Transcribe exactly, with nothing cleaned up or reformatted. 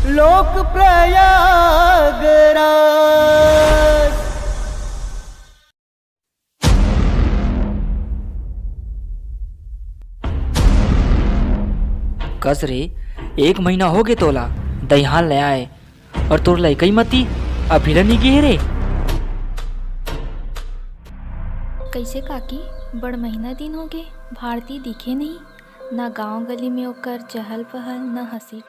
लोक प्रयागराज। कस रे, एक महीना हो गे तोला दईहान ले आए, और तोर लइकई मती अभी ल नी गे रे। कइसे काकी, बड़ महीना दिन हो गे, भारती दिखे नहीं, ना गांव गली में ओकर चहल पहल, ना हंसी।